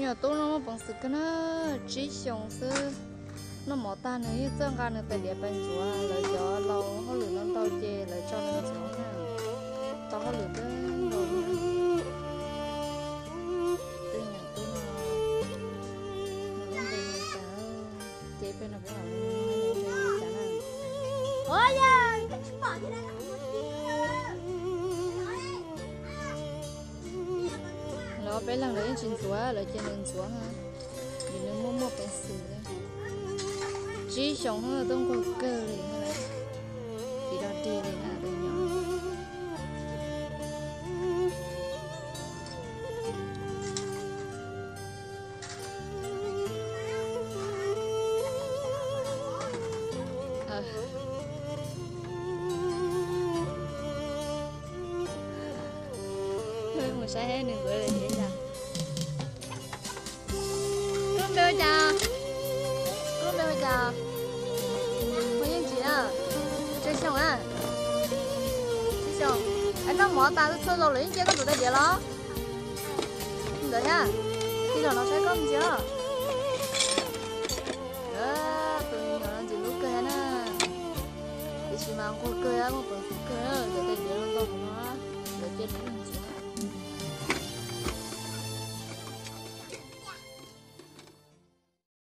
Tub no muaj peev xwm kawg na, tsib xyoos xwb. Noj mov tag nws yeej txawj nqa nws tais diav pais ntxuav, lawv cov laus hauj lwm ntau ntau ces lawv tso nws ntxuav na. Tau hauj lwm kawg nkaus li. Tus niam tub no, nws lub npe li cas? Ces peb no peb los npe li cas na? Lawv ob peb leeg lawv yeej tsis ntxuav, lawv cia nws ntxuav na, vim nws muaj muaj peev xwm li. Tsib xyoos tuaj nquag kawg li, tsis dog dig li na tus nyuam. Mus saib nws nquav li cas. Lub npe ua cas? Lub npe ua cas? Ua yeej tsis na. Tsib xyoos na. Tsib xyoos. Es noj mov tas txhua zaus lawv yeej cia koj ntxuav tais diav los? Ntxuav thiab. Tij laug no saib koj ntsia. Tus me nyuam no ntxim hlub kawg thiab na. Tiam sis mas nquag kawg, muaj peev xwm kawg, ntxuav tais diav los ntau no, lawv cia nws ntxuav.